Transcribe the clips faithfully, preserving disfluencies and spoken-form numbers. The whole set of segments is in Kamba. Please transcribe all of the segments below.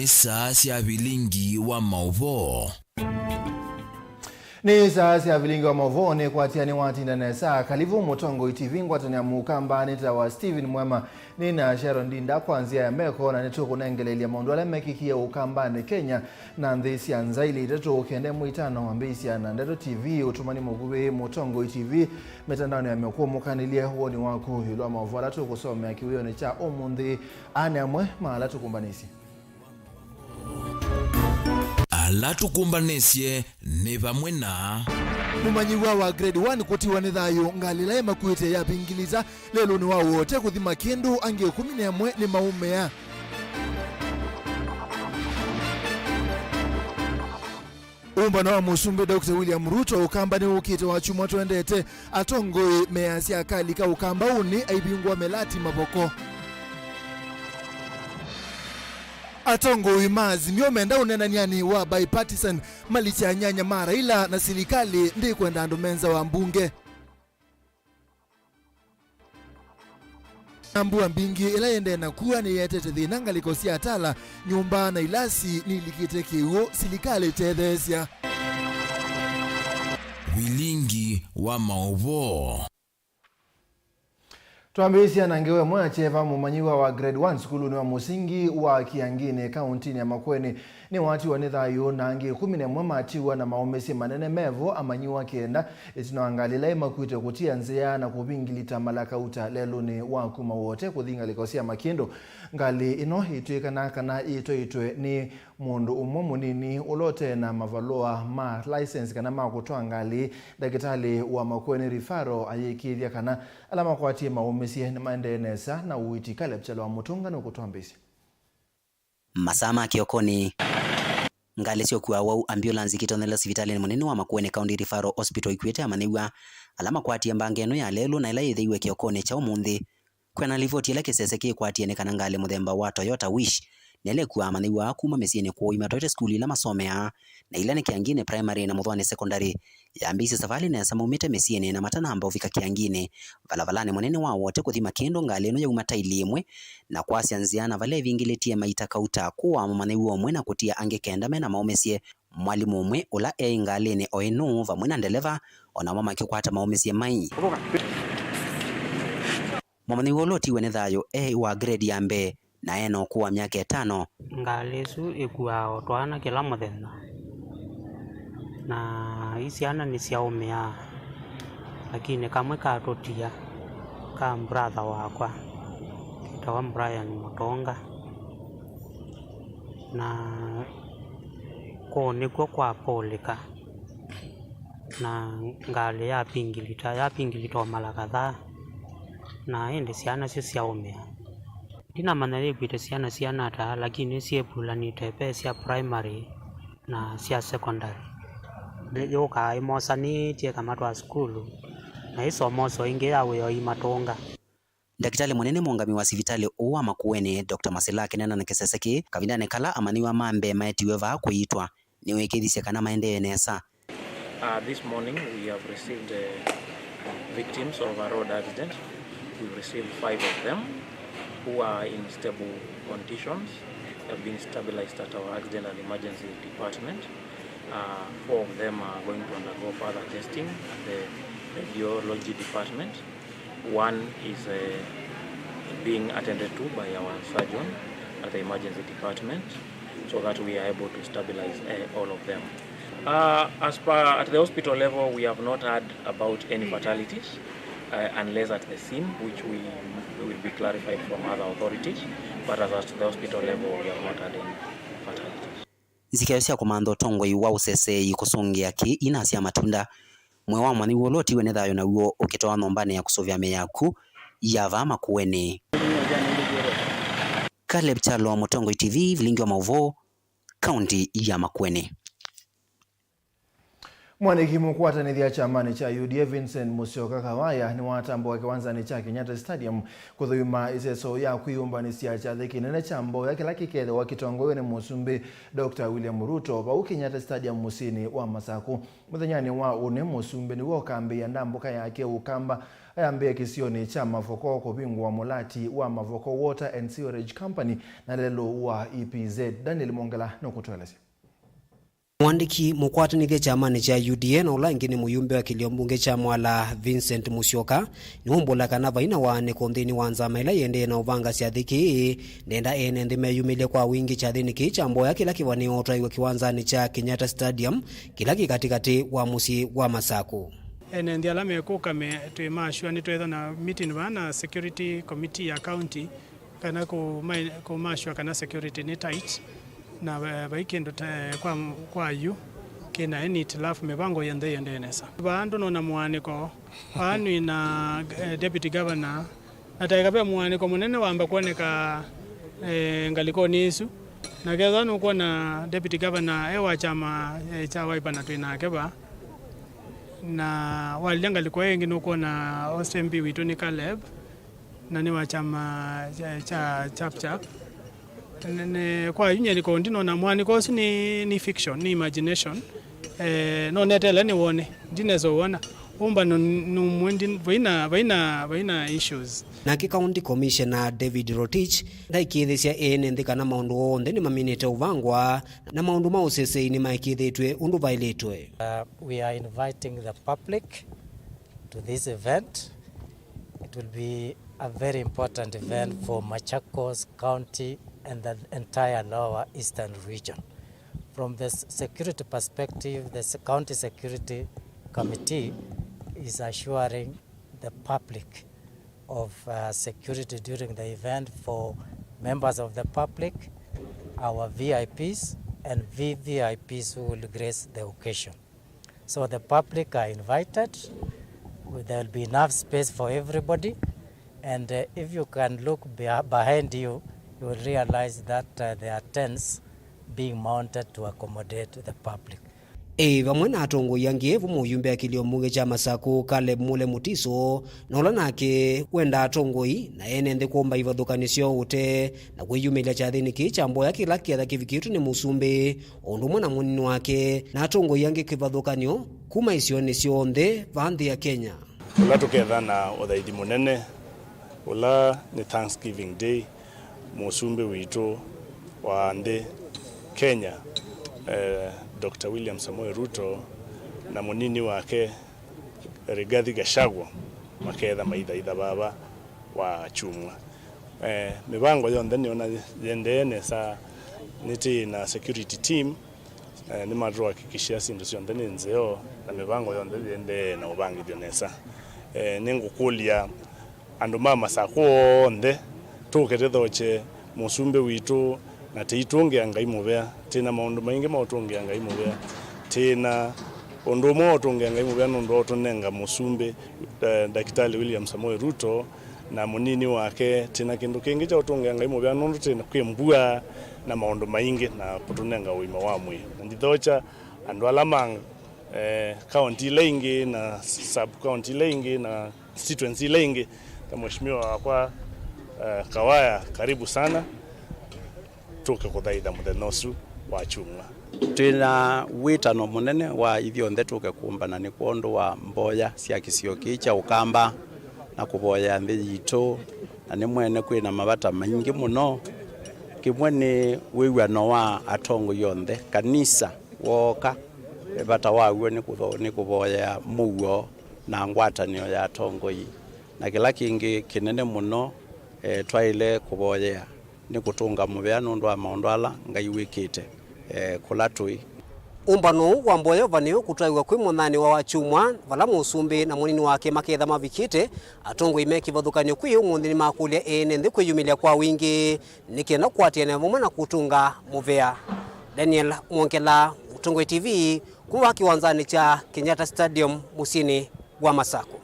Nĩ saa sya vilingi wa maũvoo. Nĩ saa sya vilingi wa maũvoo, nĩ kwatia nĩ watinda nesa. Kalivu Mũtongoi T V, ngwatanĩa mũkamba nĩtawa Steven Mwema. Nĩ na Sharon Ndinda kwa nzĩa ya meko, na nĩtũkũnengeleelya maũndũ ala mekĩkie ũkambanĩ Kenya na nthĩ sya nza ilĩ itatũ. Kenda mwĩtano wambĩĩsya na Ndeto T V, ũtũmani mũkuvĩ Mũtongoi T V, mĩtandaonĩ ya meko, mũkanĩlye woni waku ĩũlũ wa maũvoo ala tũkũsomea kĩwĩonĩ kya ũmũnthĩ. Aa nĩ amwe ma ala tũkũmbanĩsye. Ala tũkũmbanĩsye nĩ vamwe na. Mũmanyĩw'a wa grade one kũtiwa nĩ thayũ, ngalĩ ĩla ĩmakuĩte ya pingilita lelũnĩ wa Wote kũthima kĩndũ, angĩ ĩkũmi na ĩmwe nĩmaũmĩa. Ũmbano wa Mũsumbĩ Doctor William Ruto ũkamba nĩwũkĩte wakyumwa twendete. Atongoi measya akalika ũkambaũnĩ aivingũa melati mavoko. Atongoi ma Azimio menda ũneenany'anĩ wa bipartisan malikya anyanya ma Raila na silikalĩ ndĩkwenda andũ me nza wa mbunge. Na mbua mbingĩ ĩla ĩendee na kua nĩyĩetete thĩna ngalĩko sya Tala, nyũmba na ilasi nĩilikĩte kĩw'ũ, silikalĩ ĩtetheesya. Vilingi wa maũvoo. Twambĩĩsya na ngewa ĩmwe ya kyeva. Mũmanyĩw'a wa grade one sukulunĩ wa mũsingi wa Kĩangĩnĩ, kaũntĩnĩ ya Makueni, nĩwatiwa nĩ thayũ, na angĩ ĩkũmi na ĩmwe matiwa na maũmĩsye manene mevo amanyĩw'a kenda ĩtina wa ngalĩ ĩla ĩmakuĩte kũtia nzĩa na kũvingilita malakauta lelũnĩ wa kuma Wote kũthi ngalĩko sya Makĩndũ. Ngalĩ ĩno ĩtw'ĩkana kana yĩtwaĩtwe nĩ mũndũ ũmwe mũnini ũla ũte na mavalũa ma license kana ma kũtwaa ngalĩ. Ndakĩtalĩ wa Makueni Referral ayĩkĩĩthya kana ala makwatie maũmĩsye nĩmaendee nesa na ũiiti. Caleb Kyalo wa Mũtũnga nũkũtwambĩĩsya. Masaa ma kĩokonĩ, ngalĩ sya ũkui wa awau, ambulance, ikĩtonelea sivitalĩnĩ mũnene wa Makueni County Referral Hospital ikuĩte amanyĩw'a ala makwatie mbanga ĩno ya lelũ na ĩla yĩthĩiwe kĩokonĩ kya ũmũnthĩ. Kwĩana livoti ĩla kĩsese kĩkwatie nĩ kana ngalĩ mũthemba wa Toyota Wish nĩla ĩkuaa amanyĩw'a kuma mĩsyĩnĩ kwoo imatwaĩte sukulu ila masomeaa, na ila nĩ Kĩangĩnĩ Primary na Mũthwani Secondary, yambĩĩisye savalĩ nesa maumĩte mĩsyĩnĩ na matanamba ũvika Kĩangĩnĩ, valavalanĩ mũnene wa Wote kũthi Makĩndũ, ngalĩ ĩno yauma taili ĩmwe na kwasya nzĩa, na vala ĩvingĩlĩtie maita kauta kũaa mũmanyĩw'a ũmwe na kũtia angĩ kenda me na maũmĩsye. Mwalimũ ũmwe ũla eĩ ngalĩnĩ o ĩno vamwe na ndeleva, o namo makĩkwata maũmĩsye mai. Mũmanyĩw'a ũla ũtiwe nĩ thayũ e wa grade ya mbee na e na ũkũũ wa myaka ĩtano. Ngalĩ ĩsu ĩkuaa o twana kĩla mũthenya, na i syana nĩsyaũmĩaa, lakini kamwe katũtia ka brother wakwa ketawa Brian Mũtũnga, na kũu nĩkw'o kwapũlĩka. Na ngalĩ yapingilita, yapingilita o mala kadhaa, na ĩndĩ syana syo syaũmĩa. Ndinamanya yĩkw'ĩte syana siana ata, lakini syĩvulanĩte ve sya primary na sya secondary. Yũkaa ĩmosanĩtye ĩkamatwaa sukulu, na ĩsomoso ĩngĩ ya wĩoo imatũnga. Ndakĩtalĩ mũnene mũũngami wa sivitalĩ ũũ wa Makueni, Doctor Masila, akĩneena na kĩsese kĩĩ kavindanĩ kala amanyĩw'a ma mbee maetiwe vaa kũiitwa, nĩwĩkĩthisye kana maendee nesa. Uh, this morning we have received, uh, victims of a road accident. We've received five of them who are in stable conditions, have been stabilized at our accident and emergency department. Uh, four of them are going to undergo further testing at the radiology department. One is, uh, being attended to by our surgeon at the emergency department so that we are able to stabilize, uh, all of them. Uh, as per at the hospital level, we have not heard about any fatalities, uh, unless at the scene, which we will be clarified from other authorities. But as at the hospital level, we have not had any fatalities. Nzikĩo sya kũmantha ũtongoi wa ũseseei kũsũngĩa kĩĩ inasya matunda. Mwĩĩ wa mũmanyĩw'a ũla ũtiwe nĩ thayũ naw'o ũkĩtwawa nyũmbanĩ ya kũsũvĩa mĩĩ ya akw'ũ ya vaa Makueni. Caleb Kyalo, Mũtongoi T V, vilingi wa maũvoo, kaunti ya Makueni. Mwandĩki mũkwatanĩthya kyamanĩ kya U D A Vincent Musyoka Kawaya nĩwatambũka kĩwanzanĩ kya Kenyatta Stadium kũthũima ĩseso ya kwĩyũmbanĩsya kyathĩ kĩnene kya mboya kĩla kĩkethĩwa kĩtongoew'e nĩ Mũsumbĩ Doctor William Ruto vau Kenyatta Stadium mũsyĩnĩ wa Masakũ. Mũthenyanĩ wa ũnĩ, Mũsumbĩ nĩwe ũkambĩĩa ndambũka yake ũkamba Ayambĩĩa kĩsionĩ kya Mavoko kũvingũa mũlati wa Mavoko Water and Sewerage Company na lelũ wa E P Z. Daniel Mwongela nũkũtũelesya. Mũandĩki mũkwatanĩthya kyamanĩ kya U D A na ũla ĩngĩ nĩ mũyumbe wa kĩlio mbunge kya Mwala, Vincent Musyoka, nĩwaumbũla kana vai na waanĩko nthĩnĩ wa nzama ĩla ĩendee na ũvanga syathĩ kĩĩ, nenda ene nthĩ meyumĩlye kwa wingĩ kyathĩnĩ kĩĩ kya mboya kĩla kĩvanĩĩwe ũtwaĩwe kĩwanzanĩ kya Kenyatta Stadium, kĩla kĩ katĩkatĩ wa mũsyĩ wa Masakũ. Ene nthĩ ala mekũka me, twĩ ma sure nĩtwetha na meeting vaa na security committee ya county, kana kũma-, kũma sure kana security nĩ tight, na va-, vai kĩndũ ta, kwa, kwa yu kĩna any hitilafu, mĩvango yonthe ĩendee nesa. Vaa ndũnona mũanĩko, vaa nĩ na, eh, deputy governor, na taĩka ve mũanĩko mũnene wamba kwoneka, eh, ngalĩkonĩ ĩsu, na kethwa nũkwona deputy governor e wa kyama, eh, kya Wiper na twĩ nake vaa, na walilya ngalĩko ĩngĩ nũkwona host M P witũ nĩ Caleb, na nĩ wa kyama kya, kya Chap Chap. Ne, ne, kwa yu nyie nĩko ndinona mũanĩko ũsu nĩ, nĩ fiction, nĩ imagination. Eh, no neteele nĩwone, ndinesa ũwona. Ũmbano nũmwe, ndi-, vaina, vaina, vaina issues. Nake County Commissioner David Rotich ndaĩkĩĩthĩsya ene nthĩ kana maũndũ onthe nĩmaminĩte ũvangwa na maũndũ ma ũsesei nĩmaĩkĩĩthĩtw'e ũndũ vaĩlĩtwe. Uh, we are inviting the public to this event. It will be a very important event for Machakos County and the entire Lower Eastern region. From the s-, security perspective, the s-, County Security Committee is assuring the public of, uh, security during the event for members of the public, our V I Ps, and V V I Ps who will grace the occasion. So the public are invited. There will be enough space for everybody. And, uh, if you can look beh-, behind you, you will realize that, uh, there are tents being mounted to accommodate the public. Ĩ vamwe na atongoi angĩ, vu mũyumbe wa kĩlio mbunge kya Masakũ, Caleb Mule Mutiso, na ũla nake wenda atongoi na ene nthĩ kũmba ivathũkanĩsyo ũtee na kwĩyumĩlya kyathĩnĩ kĩĩ kya mboya kĩla kĩatha kĩvikĩtwe nĩ mũsumbĩ, o ũndũ ũmwe na mũnini wake, na atongoi angĩ kĩvathũkany'o kuma isionĩ syonthe va nthĩ ya Kenya. Ũla tũketha na ũthaithi mũnene, ũla nĩ Thanksgiving Day, mũsumbĩ witũ wa nthĩ Kenya, eh, Doctor William Samoei Ruto na mũnini wake Rigathi Gachagua maketha maithaitha vava wa kyumwa. Eh, mĩvango yonthe nĩona yendee nesa, nĩtĩ na security team, eh, nĩmatũhakikishia syĩndũ syonthe nĩ nzeo na mĩvango yonthe yendee na ũvangĩthyo nesa. Eh, nĩngũkũlya andũ ma Masakũ onthe, tũke tũthokye mũsumbĩ witũ, na tĩitũngĩa Ngai mũvea. Twĩ na maũndũ maingĩ ma ũtũngĩa Ngai mũvea. Twĩ na ũndũ ũmwe wa ũtũngĩa Ngai mũvea nũndũ wa ũtũnenga mũsumbĩ, eh, Ndakĩtalĩ William Samoei Ruto na mũnini wake. Twĩ na kĩndũ kĩngĩ kya ũtũngĩa Ngai mũvea nũndũ twĩ na, kwĩ mbua na maũndũ maingĩ na kũtũnenga ũima wa mwĩĩ. Na ndithokya andũ ala ma, eh, kaunti ila ingĩ na sub county ila ingĩ na constituency ila ingĩ. Ta mheshimiwa wakwa, eh, Kawaya, karibu sana. Tũke kũthaitha mũthenya ũsu wa kyumwa. Twĩ na wĩtano mũnene wa ithyonthe tũke kũmbana nĩ kwondũ wa mboya sya kĩsio kĩĩ kya Ũkamba na kũvoyea nthĩ yitũ, na nĩ mwene kwĩ na mavata maingĩ mũno. Kĩmwe nĩ wĩw'ano wa atongoi onthe, kanisa wooka, vata waw'o nĩ kũtho-, nĩ kũvoyea mũuo na ngwatanĩo ya atongoi, na kĩla kĩngĩ kĩnene mũno, eh, twaĩle kũvoyea nĩ kũtũnga mũvea nũndũ wa maũndũ ala Ngai wĩkĩte, eh, kũla tũĩ. Ũmbano ũũ wa mboya ũvanĩwe kũtwaĩwa kwĩ mũthenya wa wakyumwa, vala mũsumbĩ na mũnini wake maketha mavikĩte. Atongoi me kĩvathũkany'o kwĩ ũmũnthĩ nĩmakũlya ene nthĩ kwĩyumĩlya kwa wingĩ nĩ kenda kũatĩanĩa vamwe na kũtũnga mũvea. Daniel Mwongela, Mũtongoi T V, kuma kĩwanzanĩ kya Kenyatta Stadium mũsyĩnĩ wa Masakũ.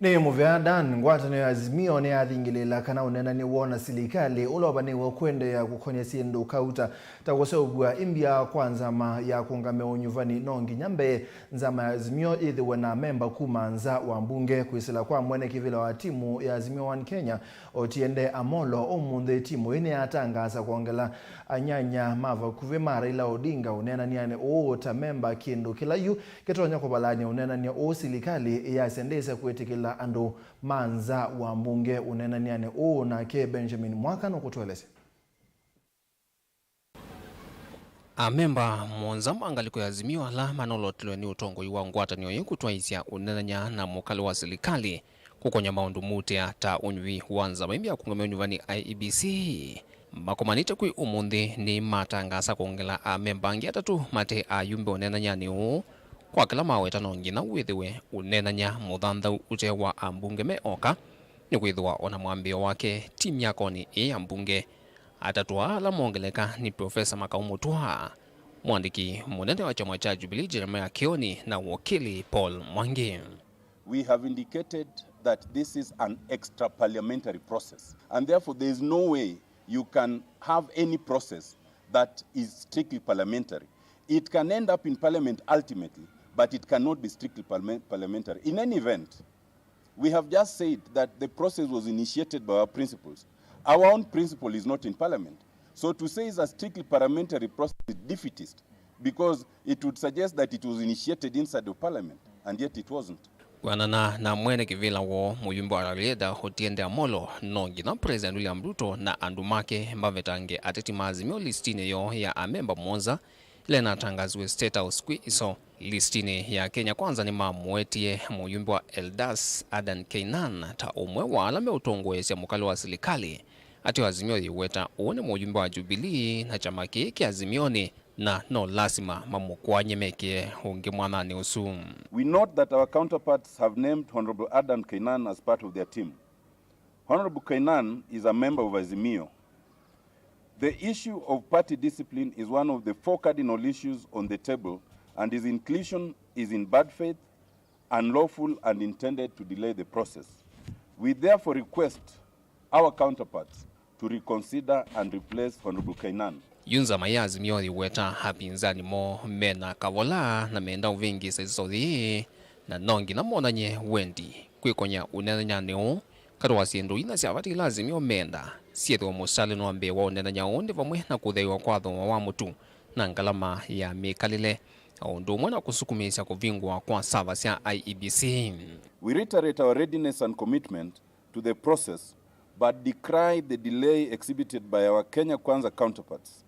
Nĩ mũvea Dan, ngwatanĩo ya Azimio nĩyathingĩlĩĩla kana ũneenany'a woo na silikalĩ ũla ũvanĩĩwe kũendeea kũkony'a syĩndũ kauta ta kũseũvw'a ĩmbya kwa nzama ya kũũngamĩa ũnyuvani. No nginya mbee nzama ya Azimio yĩthĩwe na amemba kuma nza wa mbunge. Kwĩsĩla kwa mwene kĩvĩla wa timu ya Azimio One Kenya, Otiende Amolo, ũmũnthĩ timu ĩĩ nĩyatangaasa kwongela anyanya ma vakuvĩ ma Raila Odinga ũneenany'anĩ ũũ ta memba, kĩndũ kĩla yu kĩtonya kũvalany'a ũneenany'a ũũ silikalĩ ĩyasya ndĩsa kwĩtĩkĩla andũ ma nza wa mbunge ũneenany'anĩ ũũ. Nake Benjamin Mwaka nũkũtũelesya. Amemba mũonza ma ngalĩko ya Azimio ala manolotilwe nĩ ũtongoi wa ngwatanĩo yĩĩ kũtwaĩĩsya ũneenany'a na mũkalĩ wa silikalĩ kũkony'a maũndũ muutĩa ta ũnyuvi wa nzama ĩmbya ya kũũngamĩa ũnyuvani, I E B C, makomanĩte kwĩ ũmũnthĩ nĩmatangaasa kwongela amemba angĩ atatũ mate ayumbe ũneenany'anĩ ũũ. Kwa kĩla maweta, no nginya wĩthĩwe ũneenany'a mũthanthau ũte wa ambunge me oka, nĩkwĩthĩwa o na mwambĩĩo wake ti myakoni ĩĩ ya mbunge. Atatũ aa ala mongeleka nĩ Profesa Makau Mũtwa, mũandĩki mũnene wa kyama kya Jubilee Jeremiah Kioni na wakili Paul Mwangi. We have indicated that this is an extra parliamentary process, and therefore there is no way you can have any process that is strictly parliamentary. It can end up in parliament ultimately, but it cannot be strictly parliament-, parliamentary. In any event, we have just said that the process was initiated by our principals. Our own principle is not in parliament. So to say it's a strictly parliamentary process is defeatist, because it would suggest that it was initiated inside of parliament, and yet it wasn't. Kwĩanana na mwene kĩvĩla woo, mũyumbe wa Rarieda Otiende Amolo, no nginya President William Ruto na andũ make mavetange ateti ma Azimio listinĩ yoo ya amemba mũonza ĩla ĩnatangasiwe State House kwĩ ĩso. Listinĩ ya Kenya Kwanza nĩmamũetie mũyumbe wa Eldas Adan Keynan ta ũmwe wa ala meũtongoesya mũkalĩ wa silikalĩ. Ateo Azimio yĩweta ũũ nĩ mũyumbe wa Jubilee na kyama kĩĩ kĩ Azimioni, na no lasima mamũkũany'e mekĩe ũngĩ mwananĩ ũsu. We note that our counterparts have named Honorable Adan Keynan as part of their team. Honorable Keynan is a member of Azimio. The issue of party discipline is one of the four cardinal issues on the table, and his inclusion is in bad faith, unlawful, and intended to delay the process. We therefore request our counterparts to reconsider and replace Honorable Keynan. Yu nzama ya Azimio yĩweta apinzani moo mena kavola na menda ũvĩngĩĩsa ĩsothi yĩĩ, na no nginya monany'e wendi kwĩkony'a ũneenany'anĩ ũũ. Katĩ wa syĩndũ inya sya vata ila Azimio menda syĩthĩwe mũsalĩnĩ wa mbee wa ũneenany'a ũũ nĩ vamwe na kũtheew'a kwa thooa wa mũtu na ngalama ya mĩkalĩle, o ũndũ ũmwe na kũsukumĩĩsya kũvingũa kwa sava sya I E B C. We reiterate our readiness and commitment to the process, but decry the delay exhibited by our Kenya Kwanza counterparts.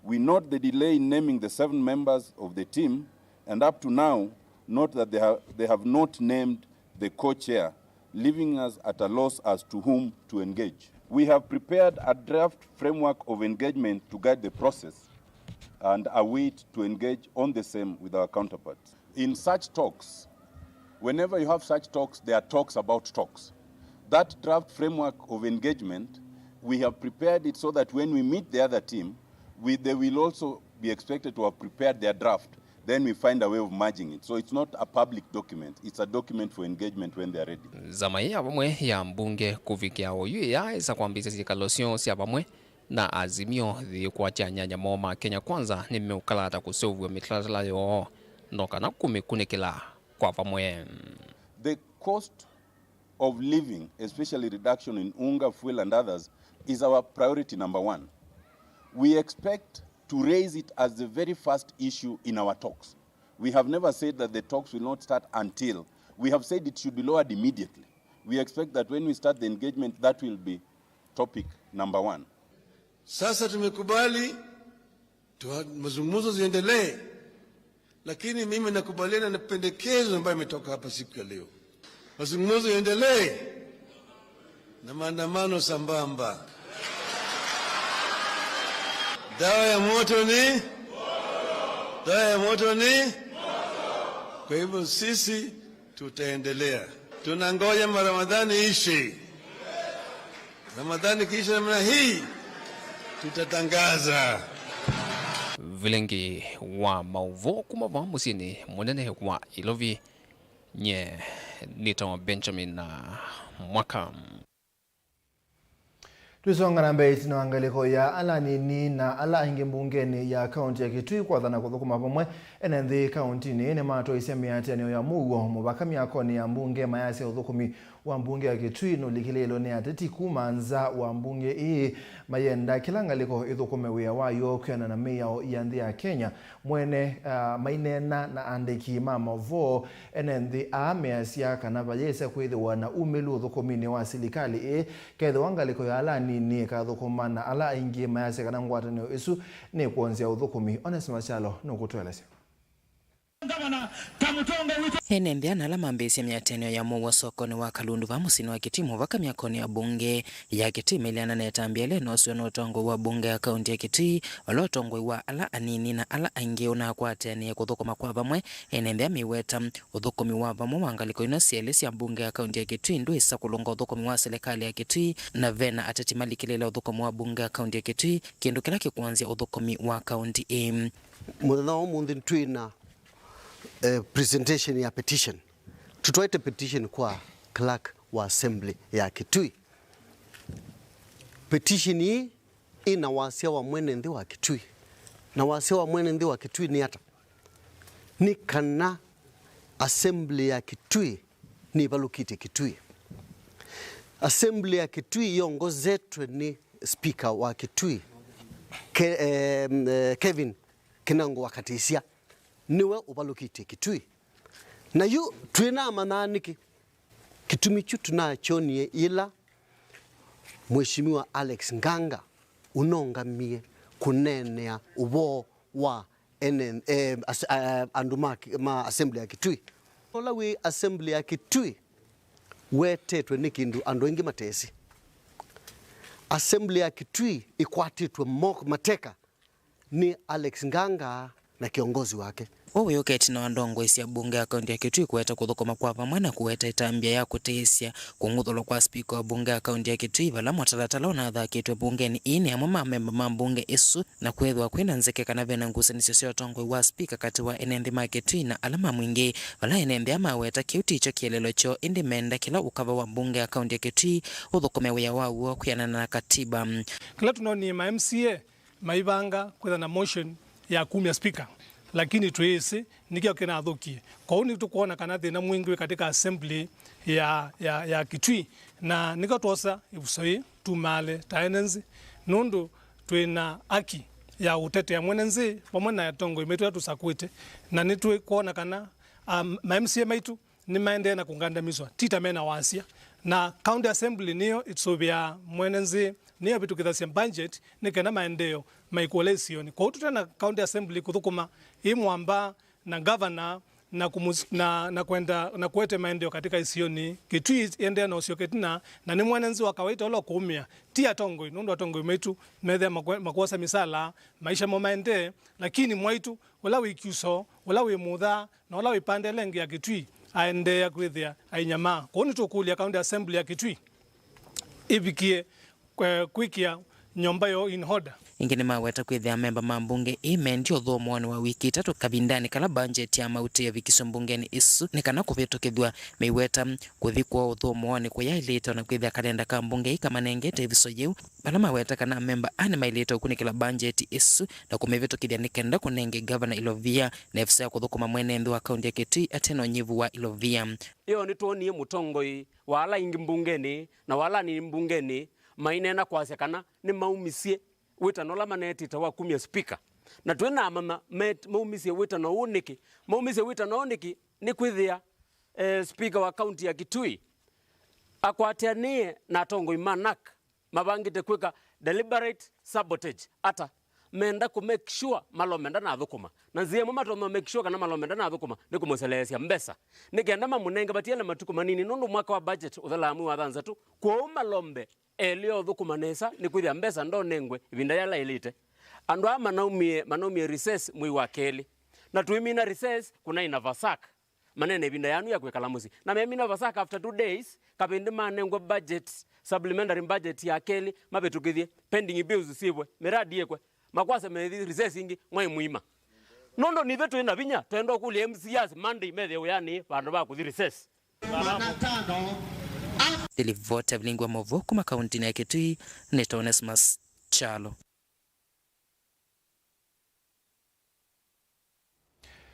We note the delay in naming the seven members of the team, and up to now, note that they have, they have not named the co-chair, leaving us at a loss as to whom to engage. We have prepared a draft framework of engagement to guide the process and await to engage on the same with our counterparts. In such talks, whenever you have such talks, there are talks about talks. That draft framework of engagement, we have prepared it so that when we meet the other team, we, they will also be expected to have prepared their draft. Then we find a way of merging it. So it's not a public document, it's a document for engagement when they are ready. Nzama ĩĩ ya vamwe ya mbunge kũvikĩa oyu ĩyaaĩsa kwambĩĩsya syĩkalo syoo sya vamwe na Azimio yĩkwatya anyanya moo ma Kenya Kwanza nĩmeũkalata kũseũvw'a mĩtalatala yoo, no kana kũmĩkunĩkĩla kwa vamwe. The cost of living, especially reduction in unga, fuel and others, is our priority number one. We expect to raise it as the very first issue in our talks. We have never said that the talks will not start until. We have said it should be lowered immediately. We expect that when we start the engagement, that will be topic number one. Sasa tumekubali tu, mazungumzo ziendelee, lakini mimi nakubaliana na pendekezo ambayo imetoka hapa siku ya leo. Mazungumzo yaendelee na maandamano sambamba. Dawa ya moto ni, dawa ya moto ni. Kwa hivyo sisi tutaendelea. Tunangoja Ramadhani ishe. Ramadhani ikiisha namna hii, tutatangaza. Vilingi wa maũvoo kuma vaa mũsyĩnĩ mũnene wa Ilovi, nye Nĩtawa Benjamin, uh, Mwaka. Tũisonga na mbee, ĩtina wa ngalĩko ya ala anini na ala aingĩ mbungenĩ ya kaunti ya Kitui kwathana kũthũkũma vamwe, ene nthĩ kauntinĩ nĩmatwaisye mĩatĩanĩo ya mũuo mũvaka myakonĩ ya mbunge mayasya ũthũkũmi wa mbunge ya Kitui nũlikĩlĩĩlwe nĩ ateti kuma nza wa mbunge ĩĩ. Mayenda kĩla ngalĩko ĩthũkũme wĩa wayo kwĩanana na mĩao ya nthĩ ya Kenya. Mwene, ah, maineena na andĩki ma mavoo, ene nthĩ aa measya kana vayĩsa kwĩthĩwa na umĩlu ũthũkũminĩ wa silikalĩ ĩĩ, kethĩwa ngalĩko ya ala anini ĩkathũkũma na ala aingĩ mayasya kana ngwatanĩo ĩsu nĩkwonzya ũthũkũmi. Onesmus Kyalo nũkũtũelesya. Ene nthĩ ana ala mambĩĩsye mĩatĩanĩo ya mũuo sokonĩ wa Kalundu vaa mũsyĩnĩ wa Kitui mũvaka myakonĩ ya mbunge ya Kitui maileana na ĩtambya ĩla ĩnoosĩwe nĩ ũtongoi wa mbunge ya kaunti ya Kitui, vala ũtongoi wa ala anini na ala aingĩ ũnakwatanĩe kũthũkũma kwa vamwe. Ene nthĩ aa meweta ũthũkũmi wa vamwe wa ngalĩko ino syelĩ sya mbunge ya kaunti ya Kitui ndwĩsa kũlũnga ũthũkũmi wa silikalĩ ya Kitui, na vena ateti malikĩlĩĩla ũthũkũmi wa mbunge ya kaunti ya Kitui, kĩndũ kĩla kĩkwonzya ũthũkũmi wa kaunti ĩĩ. Mũthenya wa ũmũnthĩ twĩ na, eh, presentation ya petition. Tũtwaĩte petition kwa clerk wa assembly ya Kitui. Petition ĩĩ ĩna wasya wa mwene nthĩ wa Kitui. Na wasya wa mwene nthĩ wa Kitui nĩ ata? Nĩ kana assembly ya Kitui nĩvalũkĩtye Kitui. Assembly ya Kitui yongozetwe nĩ speaker wa Kitui, Ke-, eh, eh, Kevin Kinango wa Katĩsya, nĩwe ũvalũkĩtye Kitui. Na yu twĩnamanyaa nĩkĩ? Kĩtumi kyu tũnakyonie yĩla Mheshimiwa Alex Nganga ũnongamie kũneenea ũvoo wa ene, eh, as-, eh, andũ ma, ma assembly ya Kitui. Ũla wĩ assembly ya Kitui wetetwe nĩ kĩndũ andũ aingĩ matesĩ. Assembly ya Kitui ĩkwatĩtwe mo-, mateka nĩ Alex Nganga na kĩongozi wake. Ũũ wĩũka ĩtina wa ndongoi sya mbunge ya kaunti ya Kitui kũete kũthũkũma kwa vamwe na kũete ĩtambya ya kũtĩĩsya kũng'uthũlwa kwa spika wa mbunge ya kaunti ya Kitui, vala mũtalatala ũnathakĩtwe mbungenĩ ĩĩ nĩ amwe ma amemba ma mbunge ĩsu, na kwĩthĩwa kwĩna nzeke kana vena ngusanĩsyo sya ũtongoi wa spika katĩ wa ene nthĩ ma Kitui na ala ma mwingĩ, vala ene nthĩ aa maweta kĩu tikyo kĩeleelo kyoo, ĩndĩ menda kĩla ũkava wa mbunge ya kaunti ya Kitui ũthũkũme wĩa waw'o kwĩanana na katiba. Kĩla tũnonie ma M C A maivanga kwĩtha na motion ya kumya speaker, lakini twĩĩsĩ nĩkyo kĩnathũkie. Kwoou nĩtũkwona kana thĩna mwingĩ wĩ katika assembly ya, ya, ya Kitui, na nĩkyo twosa ĩvuso yĩĩ tumaale ta ene nthĩ, nũndũ twĩ na haki ya ũtetea mwene nthĩ vamwe na atongoi maitũ ala tũsakwĩte, na nĩtũkwona kana, um, ma M C A maitũ nĩmaendee na kũngandamĩswa, ti ta mena wasya. Na County Assembly nĩyo ĩsũvĩaa mwene nthĩ, nĩyo ĩvĩtũkĩthasya budget nĩ kenda maendeeo maikũla isionĩ. Kwoou tũte na County Assembly kũthũkũma ĩ mwamba na governor na kũmũs-, na, na kwenda na kũete maendeeo katika isionĩ, Kitui ĩendee na ũsyoka ĩtina, na nĩ mwene nthĩ wa kawaita ũla ũkũũmĩa, ti atongoi, nũndũ atongoi maitũ methĩa makwe-, makwosa misala, maisha mo maendee, lakini mwaitũ ũla wĩ Kyuso, ũla wĩ Mutha, na ũla wĩ pande ĩla ĩngĩ ya Kitui aendeea kwĩthĩa ainyamaa. Kwoou nĩtũkũlya County Assembly ya Kitui ĩvikie, eh, kwĩkĩa nyũmba yoo in order. Ĩngĩ nĩmaweta kwĩthĩa amemba ma mbunge ĩĩ mendie ũthũmũonĩ wa wiki itatũ kavindanĩ kala mbanjeti ya mauta ĩvikiswe mbungenĩ ĩsu nĩ kana kũvĩtũkĩthw'a mĩweta kũthi kwoo ũthũmũonĩ kũyaĩlĩte, o na kwĩthĩa kalenda ka mbunge ĩĩ kamanengete ĩviso yĩu. Vala maweta kana amemba aa nĩmaĩlĩte ũkunĩkĩla mbanjeti ĩsu na kũmĩvĩtũkĩthya nĩ kenda kũnenge Ngavana ilovia na ĩvisa ya kũthũkũma mwene nthĩ wa kaunti ya Kitui ate na ũnyivu wa ilovia. Ĩyo nĩtwonie mũtongoi wa ala aingĩ mbungenĩ na wa ala anini mbungenĩ maineena kwasya kana nĩmaumisye wĩtano ũla maneetĩte wa kumya spika. Na twĩnamanya met-, maumisye wĩtano ũũ nĩkĩ? Maumisye wĩtano ũũ nĩkĩ? Nĩkwĩthĩa, eh, spika wa kaunti ya Kitui akwatĩanĩe na atongoi ma NARC mavangĩte kwĩka deliberate sabotage. Ata? Menda kũ make sure Malome ndanathũkũma. Na nzĩa ĩmwe matonya make sure kana Malome ndanathũkũma nĩ kũmũseleesya mbesa, nĩ kenda mamũnenge vatiele matukũ manini, nũndũ mwaka wa budget ũthelaa mwei wa thanthatũ. Kwoou Malome elĩe ũthũkũma nesa nĩ kwĩthĩa mbesa ndonengwe ĩvinda yĩla yaĩlĩte. Andũ aa manaumie, manaumie recess mwei wa kelĩ, na twĩmina recess kũnaĩ na Vasak. Manene ĩvinda yanu ya kwĩkala mũsyĩ. Na memina Vasak after two days, kavĩndĩ manengwe budget, supplementary budget ya kelĩ, mavĩtũkĩthye, pending bills syĩvwe, miradi yĩkwe, makwase methi recess ĩngĩ mwai mũima. Nũndũ nithe twĩ na vinya, twenda ũkũlya M C As Monday methe wĩanĩ vandũ va kũthi recess. Nĩ livoti ya vilingi wa maũvoo kuma kauntinĩ ya Kitui, nĩ ta Onesmus Kyalo.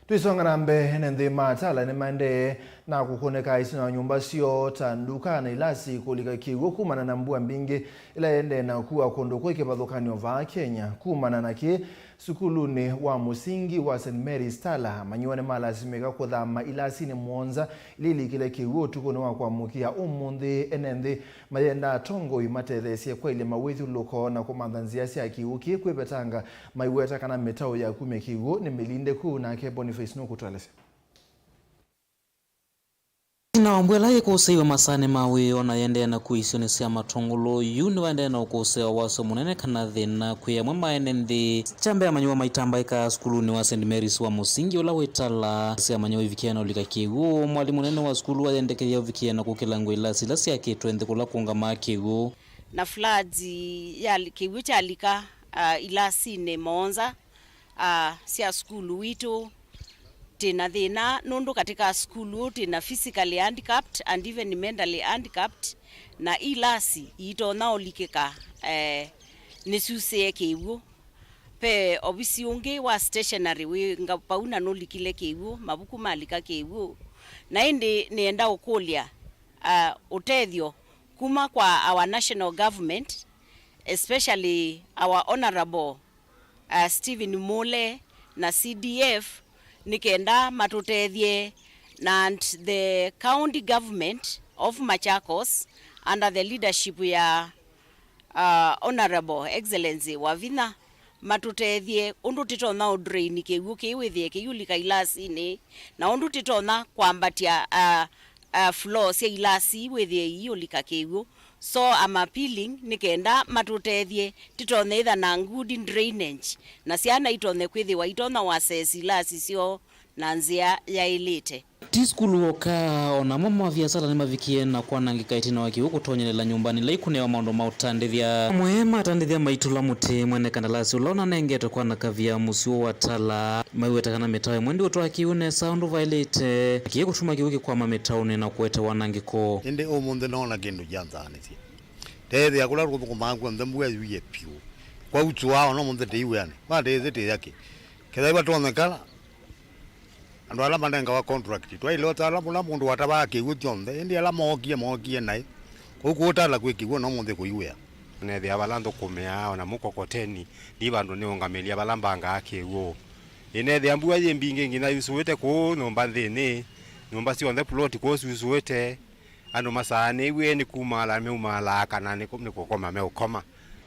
Tũisonga na mbee, ene nthĩ ma Tala nĩmaendee na kũkũnĩka itina wa nyũmba syoo ta nduka na ilasi kũlika kĩw'ũ kumana na mbua mbingĩ ĩla ĩendee na kũkua kũndũ kwĩ kĩvathũkany'o vaa Kenya. Kumana na kĩĩ, sukulunĩ wa mũsingi wa Saint Mary's Tala, amanyĩw'a nĩmalasimĩka kũthama ilasinĩ mũonza ila ilikile kĩw'ũ ũtukũnĩ wa kwamũkĩa ũmũnthĩ. Ene nthĩ mayenda atongoi matetheesye kwaĩlya mawĩthyũlũlũko na kũmantha nzĩa sya kĩw'ũ kĩĩ kwĩvetanga, maiweta kana mĩtaũ ya kumya kĩw'ũ nĩ mĩlindĩku. Nake Boniface nũkũtũelesya. Ĩtina wa mbua ĩla yĩkũsĩiwe masaanĩ ma wĩoo na yĩendee na kũisionĩ sya matũngũlũ, yu nĩwaendee na ũkũsĩĩwa wasyo mũnene kana thĩna kwĩ amwe ma ene nthĩ. Kya mbee, amanyĩw'a maitambaĩkaa sukulunĩ wa Saint Mary's wa mũsingi ũla wĩ Tala. Sya amanyĩw'a ivikie na ũlika kĩw'ũ, mwalimũ mũnene wa sukulu ayendekethya ũvikie na kũkĩlangw'a ilasi ila syakĩtwe nthĩ kũla kũũngamaa kĩw'ũ. Na floods ya li-, kĩw'ũ kyalika, ah, ilasinĩ mũonza, ah, sya sukulu witũ. Twĩ na thĩna nũndũ katĩ ka sukulu ũũ twĩ na physically handicapped and even mentally handicapped, na ilasi iitonya ũlikĩka, eh, nĩsyusĩe kĩw'ũ. Ve ovisi ũngĩ wa stationery wĩ nga-, vau na nũlikile kĩw'ũ, mavuku malika kĩw'ũ. Na ĩndĩ nĩenda ũkũlya, ah, ũtethyo kuma kwa our national government, especially our honorable, uh, Stephen Mule na C D F, nĩ kenda matũtethye, na and the county government of Machakos under the leadership ya, uh, Honorable Excellency Wavinya, matũtethye ũndũ tũtonya ũ drain kĩw'ũ kĩĩ wĩthĩe kĩyĩũlika ilasinĩ, na ũndũ tũtonya kwambatya, uh, uh, floor sya ilasi wĩthĩe iiũlika kĩw'ũ. So I'm appealing nĩ kenda matũtethye tũtonye ĩtha na good drainage, na syana itonye kwĩthĩwa itonya ũ access ilasi syoo na nzĩa yaĩlĩte. Ti sukulu w'oka, o namo maviasala nĩmavikie na kwanangĩka ĩtina wa kĩw'ũ kũtonyelela nyũmbanĩ ila ikũnĩawa maũndũ ma ũtandĩthya. Amwe ma atandĩthya maitũla mũtĩ mwene kandalasi ũla ũnanengetwe kwanakavya mũsyĩ wa Tala. Maiweta kana mĩtaũ ĩmwe ndĩũtwaa kĩw'ũ nesa ũndũ vaĩlĩte, kĩĩ kũtuma kĩw'ũ kĩkwama mĩtaũnĩ na kũete wanangĩko. Ĩndĩ ũmũnthĩ noona kĩndũ kyanzaanĩsye. Ndeethĩa kũla tũthũkũmaa kw'onthe mbua ĩyuie vyũ. Kwa ũtũaa ona ũmũnthĩ ndĩ wĩanĩ. Kwa ndeethĩa tĩya kĩ? Kethaiwa twonekana, andũ ala manengawa contract, twaĩle ũtala ũla mũndũ watavaa kĩw'ũ kyonthe, ĩndĩ ala mookie, mookie naĩ. Kũu kũũtala kwĩ kĩw'ũ na ũmũnthĩ kũiwĩa. Nethĩa vala nthũkũmĩaa, ona mũkokoteni, ndi vandũ nĩũngamĩlya vala mbangaa kĩw'ũ. Ĩnethĩa mbua yĩ mbingĩ nginya yusũĩte kũũ nyũmba nthĩnĩ, nyũmba syonthe plot kũũ syusũĩte, andũ masaanĩw'e nĩ kumaalaa meumaalaa kana nĩ kũ-, nĩ kũkoma meũkoma.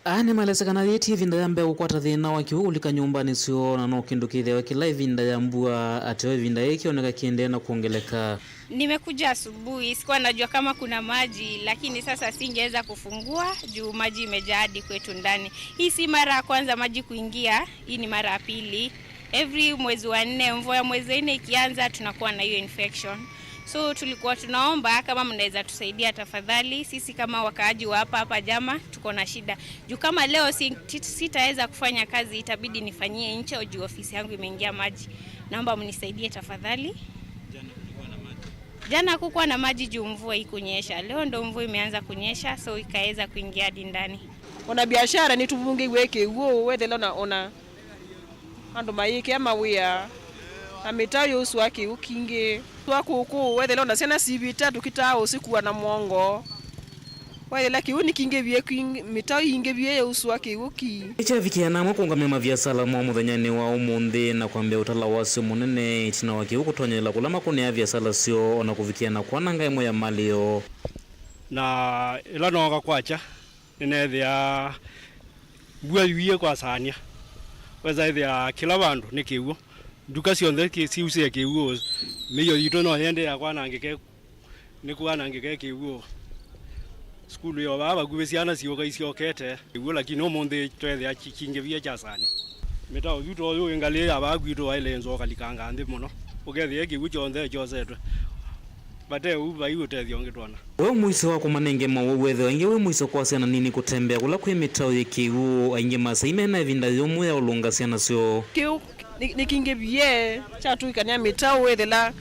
Aa nĩmaelesya kana yĩĩ ti ĩvinda ya mbee kũkwata thĩna wa kĩw'ũ kũlika nyũmbanĩ syoo, na no kĩndũ kĩthĩawa kĩla ĩvinda ya mbua, ateo ĩvinda yĩĩ kĩoneka kĩendee na kwongeleka. Nimekuja asubuhi, sikuwa najua kama kuna maji, lakini sasa singeweza kufungua juu maji imejaa hadi kwetu ndani. Hii si mara ya kwanza maji kuingia, hii ni mara ya pili. Every mwezi wa nne, mvua ya mwezi wa nne ikianza, tunakuwa na hiyo infection. So tulikuwa tunaomba kama mnaweza tusaidia tafadhali, sisi kama wakaaji wa hapa hapa Jama tuko na shida. Juu kama leo si-, ti-, sitaweza kufanya kazi, itabidi nifanyie nje juu ofisi yangu imeingia maji. Naomba mnisaidie tafadhali. Jana kulikuwa na maji. Jana hakukuwa na maji juu mvua ikunyesha. Leo ndo mvua imeanza kunyesha, so ikaweza kuingia hadi ndani. Ona biashara nĩtũvungĩiwe kĩw'ũ, wethela ona, ona andũ mayĩkĩa mawĩa, na mĩtaũ yũsũa kĩw'ũ kingĩ. Twa kũkũ, wethela ona syana sivĩta, tũkitaa ũsikua na mwongo. Wethela kĩw'ũ nĩkingĩvie, kwing-, mĩtaũ yingĩvie yũsũa kĩw'ũ ki. Nĩkyavikie na amwe kũũngamya maviasala moo mũthenyanĩ wa ũmũnthĩ na kwambĩa ũtala wasyo mũnene ĩtina wa kĩw'ũ kũtonyelela kũla makũnĩaa viasala syoo, ona kũvikia na kwananga ĩmwe ya malĩ yoo. Na ĩla nooka kwakya, nĩneethĩaa mbua yuie kwasaanĩa. Wesa ĩthĩa kĩla vandũ nĩ kĩw'ũ. Nduka syonthe kĩ-, siusĩe kĩw'ũ. Mĩio yitũ no yĩendeea kwanangĩka, nĩ kwanangĩka kĩw'ũ. Sukulu yo vaa vakuvĩ, syana siũka isyokete kĩw'ũ, lakini ũmũnthĩ tweethĩa ki-, kingĩvie kyasaanĩa. Mĩtaũ yu to yu ĩ ngalĩ ya vaa kwitũ waĩle nzoo ũkalikanga nthĩ mũno, ũkethĩa kĩw'ũ kyonthe kyosetwe. Vate ũu, vai ũtethyo ũngĩ twona. We mũisyo wa kũmanenge mawau wethĩwa aingĩ wĩ mũisyo kwa syana nini kũtembea kũla kwĩ mĩtaũ yĩ kĩw'ũ, aingĩ ma asyai mena ĩvinda yũmũ ya ũlũnga syana syoo. Kĩu nĩ, nĩkingĩvie kyatũĩkanĩa mĩtaũ, wethĩla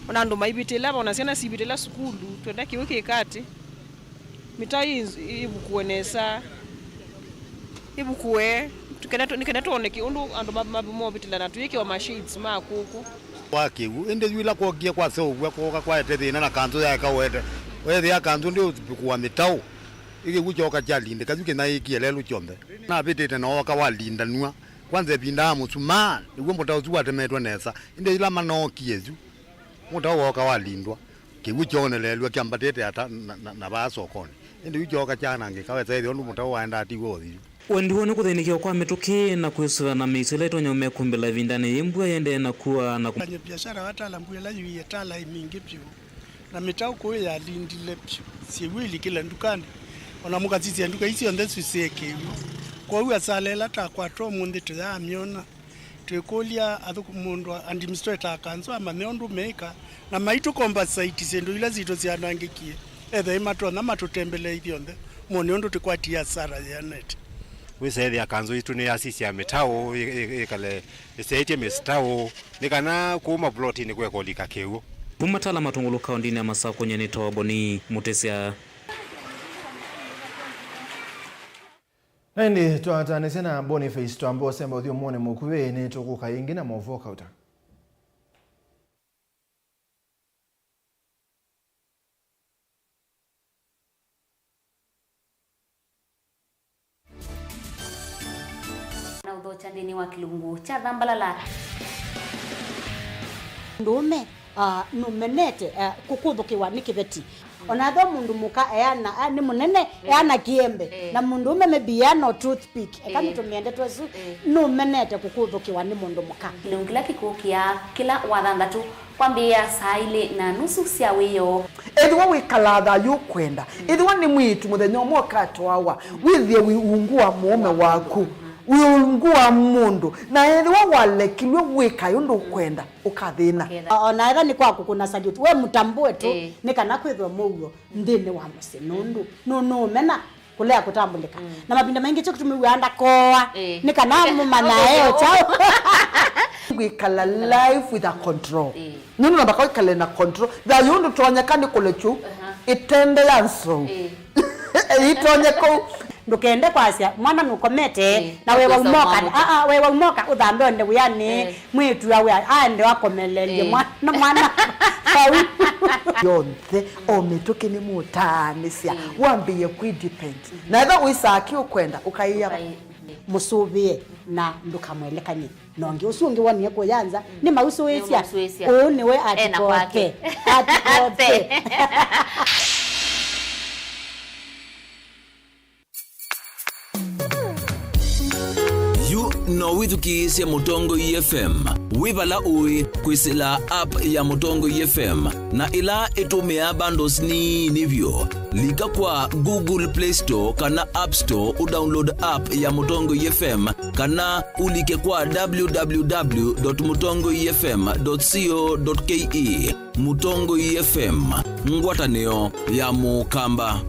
Ona andũ maivĩtĩla, ona syana sivĩtĩla sukulu, twenda kĩw'ũ kĩkate. Mĩtao ĩ-, ĩvukũe nesa. Ĩvukũe, nĩ kenda tũ-, nĩ kenda twone kĩ-, ũndũ andũ ma-, ma-, movĩtĩla na twĩkĩwa ma shades ma kũkũ. Kwa kĩw'ũ, ĩndĩ yu ĩla kwokie kwaseũvw'a kwooka kwaete thĩna na kanzũ yaeka ũete. Weethĩa kanzũ ndĩũvukũa mĩtao, ĩ kĩw'ũ kyooka kyalindĩka yu kĩnyaĩĩkie lelũ kyonthe. Navĩtĩte na ooka walindanw'a. Kwanza ĩvinda ya mũsumaa, nĩw'o mũtao ũsu watemetwe nesa. Ĩndĩ yĩla manookie yu, mũtao wooka walindwa, kĩw'ũ kyooneleelw'a kyambatĩte ata na, na, na vaa sokonĩ. Ĩndĩ yu kyooka kyanangĩka, wesa ĩthĩa ũndũ mũtao waendaa tiw'o ũthi yu. Wendi woo nĩ kũthĩnĩkĩwa kwa mĩtũkĩ na kwĩsũvĩa na mĩisyo ĩla ĩtonya ũmekũmbĩla ĩvindanĩ yĩĩ mbua yĩendee na kua na kũ- Mfanya biashara wa Tala, mbua ĩla yũie Tala ĩ mingĩ vyũ. Na mĩtaũko ĩyalindile vyũ, syĩw'ũ ilikĩle ndukanĩ, o na mũkasisya nduka ii syonthe syĩ kĩw'ũ. Kwoou asala ĩla twakwata ũmũnthĩ tũyaamyona. Twĩkũlya athũkũ-, mũndũ administrator akanzũ amanye ũndũ meĩka, na maitũ compensate syĩndũ ila sitũ syanangĩkie, ethĩwa matonya matũtembelee ithyonthe, mone ũndũ tũkwatie asara yĩanĩte. Wĩsa ethĩa kanzũ yitũ nĩyasisya mĩtaũ, ĩ-, ĩ-, ĩkale ĩsyaĩtye mĩtaũ, nĩ kana kũu mavulotinĩ kũeka ũlika kĩw'ũ. Kuma Tala Matũngũlũ kaũndĩnĩ ya Masakũ, nyie nĩtawa Boni Mũtĩsya. Na ĩndĩ twataanĩsya na Boniface Twamba ũsemba ũthyũmũnĩ mũkuvĩ, nĩtũkũka ĩngĩ na movoo kauta. Na ũthokya nthĩnĩ wa kĩlungu kya Thambalala. Mũndũũme, ah, nũmenete, ah, kũkũthũkĩwa nĩ kĩveti. Ona ethĩwa mũndũ mũka eana, ah, nĩ mũnene, eh, eana kĩembe, eh, na mũndũũme maybe eana o toothpick, eka, eh, nĩtũmĩe ndeto ĩsu, eh, nũmenete kũkũthũkĩwa nĩ mũndũ mũka. Kĩlungu kĩla kĩkũkĩa kĩla Wathanthatũ kwambĩĩa saa ilĩ na nusu sya wĩoo. Ethĩwa wĩkalaa thayũ ũkwenda, ethĩwa nĩ mwĩĩtu mũthenya ũmwe ũkatwawa, wĩthĩe wĩ ungu wa mũũme waku, wĩ ungu wa mũndũ, na ethĩwa walekilw'e wĩkae ũndũ ũkwenda, ũkathĩna. Ũkethĩa. O na ethĩwa nĩ kwa kũkũna salute, we mũtambũe tu, ĩĩ, nĩ kana kwĩthwe mũuo nthĩnĩ wa mũsyĩ, nũndũ nũnũũmena kũlea kũtambũlĩka. Mm. Na mavinda maingĩ kyo kĩtumi wĩaa ndakoa, ĩĩ, nĩ kana mũmanyae o kyaũ. Kwĩkala life with a control. Ĩĩ. Nũndũ na mpaka wĩkale na control. Thayũ ndũtonyeka nĩ kũlekyu, aha, ĩtende ya nzou. Ĩĩ. Ĩitonye kũu. Ndũkende kwasya mwana nũkomete, ĩĩ, na wewa ũkosa umoka, mwana. Aa, wewa umoka ũthambe onde wĩanĩ. Ĩĩ. Mwĩĩtu awe aende akomelelye, ĩĩ, mwana, mwana vau. Yonthe, o mĩtũkĩ nĩmũtaanĩsya, ĩĩ, wambĩĩe kwĩdepend. Mhm. Na ethĩwa wĩsaa kĩ ũkwenda, ũkaĩa. Ũkaĩ-, mũsũvĩe na ndũkamwelekany'e na ũngĩ. Ũsu ũngĩ wonie kũya nza, mm, nĩmausũĩsya. Nĩmausũĩsya. Ũũ nĩwe atikote. Atikote. Yu no wĩthukĩĩsye Mũtongoi F M wĩ vala ũĩ kwĩsĩla app ya Mũtongoi F M, na ĩla ĩtũmĩaa bundles nini vyũ. Lika kwa Google Play Store kana App Store ũdownload app ya Mũtongoi F M, kana ũlike kwa w w w dot mũtongoi f m dot co dot k e. Mũtongoi F M, ngwatanĩo ya Mũkamba.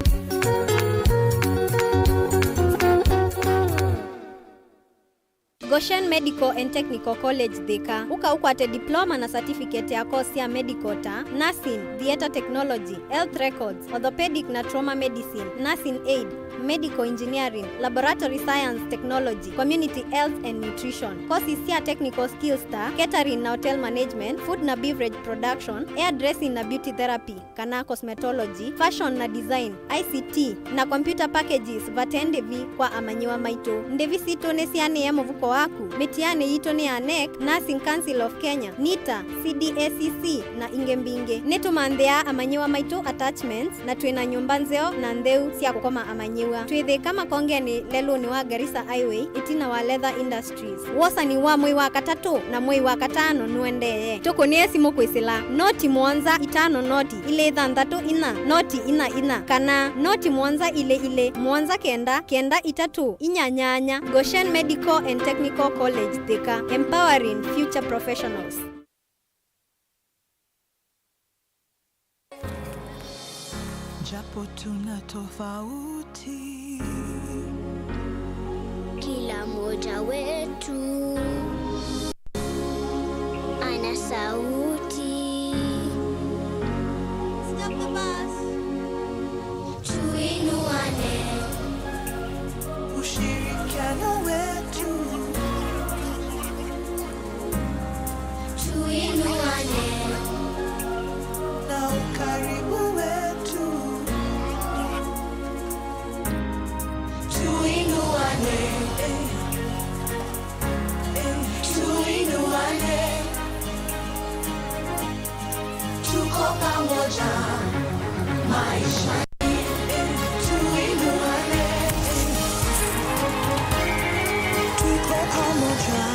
Goshen Medical and Technical College Thika. Ũka ũkwate diploma na certificate ya course sya medical ta nursing, theatre technology, health records, orthopedic na trauma medicine, nursing aid, medical engineering, laboratory science technology, community health and nutrition. Courses sya technical skills ta catering na hotel management, food na beverage production, hairdressing na beauty therapy kana cosmetology, fashion na design, I C T, na computer packages vate ndĩvi kwa amanyĩw'a maitũ. Ndĩvi sitũ nĩsianĩe mũvuko waku. Mĩtianĩ yitũ nĩ ya nec, Nursing Council of Kenya, nita, C D A C C, na ingĩ mbingĩ. Nĩtũmanthĩaa amanyĩw'a maitũ attachments, na twĩ na nyũmba nzeo na ntheu sya kũkoma amanyĩw'a. Twĩ Thĩka Makongenĩ, lelũnĩ wa Garissa Highway, ĩtina wa Leather Industries. Wosani wa mwei wa katatũ na mwei wa katano nũendee. Tũkũnĩe simũ kwĩsĩla noti mũonza itano noti ilĩ thanthatũ inya noti inya inya kana noti mũonza ilĩ ilĩ mũonza kenda kenda itatũ inya nyanya. Goshen Medical and Technical College Thika, empowering future professionals. Japo tuna tofauti, kila mmoja wetu ana sauti. Tuinuane. Na ukaribu wetu. Tuinuane. Tuinuane. Tuko pamoja maishani. Tuinuane. Tuko pamoja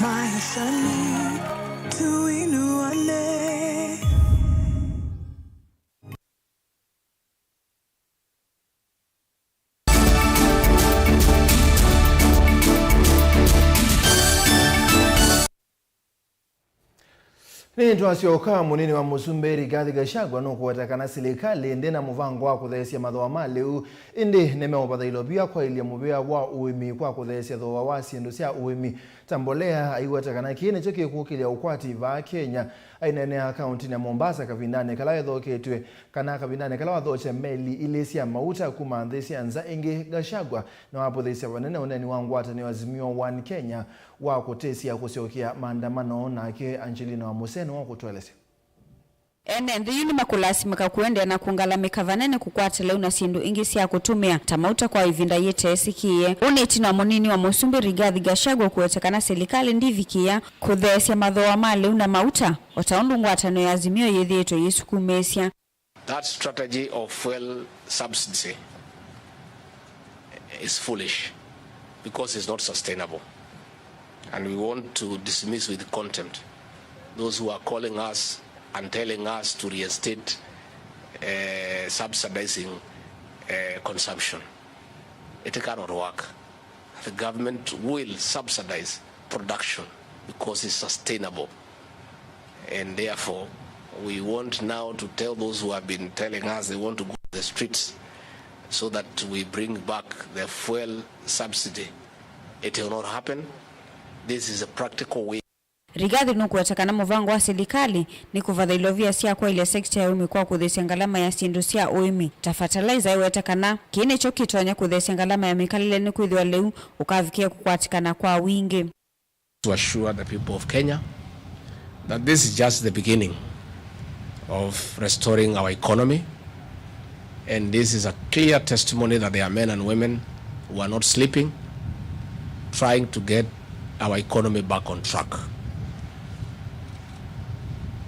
maishani. Tuinuane. Nĩtwasyoka, mũnini wa mũsumbĩ Rigathi Gachagua nũkũweta kana silikalĩ ndĩna mũvango wa kũtheesya mathooa ma lĩu, ĩndĩ nĩmeũvatha ilovia kwaĩlya mũvĩa wa ũĩmi kwa kũtheesya thooa wa syĩndũ sya ũĩmi ta mbolea. Aiweta kana kĩĩ nĩkyo kĩkũkĩlya ũkwati vaa Kenya. Aineenea kaũntinĩ ya Mombasa kavindanĩ kala ethoketw'e kana kavindanĩ kala wathokya meli ilĩ sya mauta kuma nthĩ sya nza ĩngĩ, Gachagua nĩwavũthĩĩsya vanene ũneeni wa ngwatanĩo Azimio One Kenya wa kũtĩsya kũsyokea maandamano. Nake Angelina wa Mũsene wa kũtũelesya. Ene nthĩ yu nĩmakũlasimĩka kũendeea na kũngalamĩka vanene kũkwata lĩu na syĩndũ ingĩ sya kũtũmĩa ta mauta kwa ĩvinda yĩteesĩkĩĩe. Ũũ nĩ ĩtina wa mũnini wa mũsumbĩ Rigathi Gachagua kũweta kana silikalĩ ndĩvikĩĩa kũtheesya mathooa ma lĩu na mauta, o ta ũndũ ngwatanĩo ya Azimio yĩthĩĩtwe yĩsukumĩĩsya. That strategy of fuel subsidy is foolish because it's not sustainable. And we want to dismiss with contempt those who are calling us and telling us to reinstate, uh, subsidizing, uh, consumption. It cannot work. The government will subsidize production because it's sustainable. And therefore, we want now to tell those who have been telling us they want to go to the streets so that we bring back the fuel subsidy. It will not happen. This is a practical way. Rigathi nũkũweta kana mũvango wa silikalĩ nĩ kũvatha ilovia sya kwaĩlya sekita ya ũĩmi kwa kũtheesya ngalama ya syĩndũ sya ũĩmi ta fertilizer. Aiweta kana kĩĩ nĩkyo kĩtonya kũtheesya ngalama ya mĩkalĩle nĩkwĩthĩwa lĩu ũkavikĩĩa kũkwatĩkana kwa wingĩ. To assure the people of Kenya that this is just the beginning of restoring our economy. And this is a clear testimony that there are men and women who are not sleeping, trying to get our economy back on track.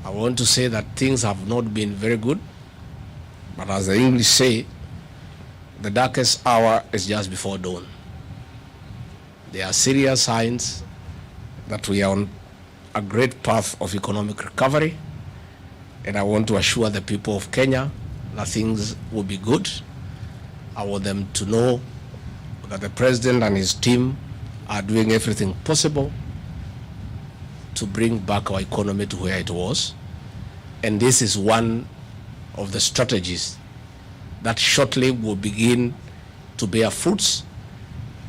I want to say that things have not been very good, but as the English say, the darkest hour is just before dawn. There are serious signs that we are on a great path of economic recovery, and I want to assure the people of Kenya that things will be good. I want them to know that the president and his team are doing everything possible to bring back our economy to where it was. And this is one of the strategies that shortly will begin to bear fruits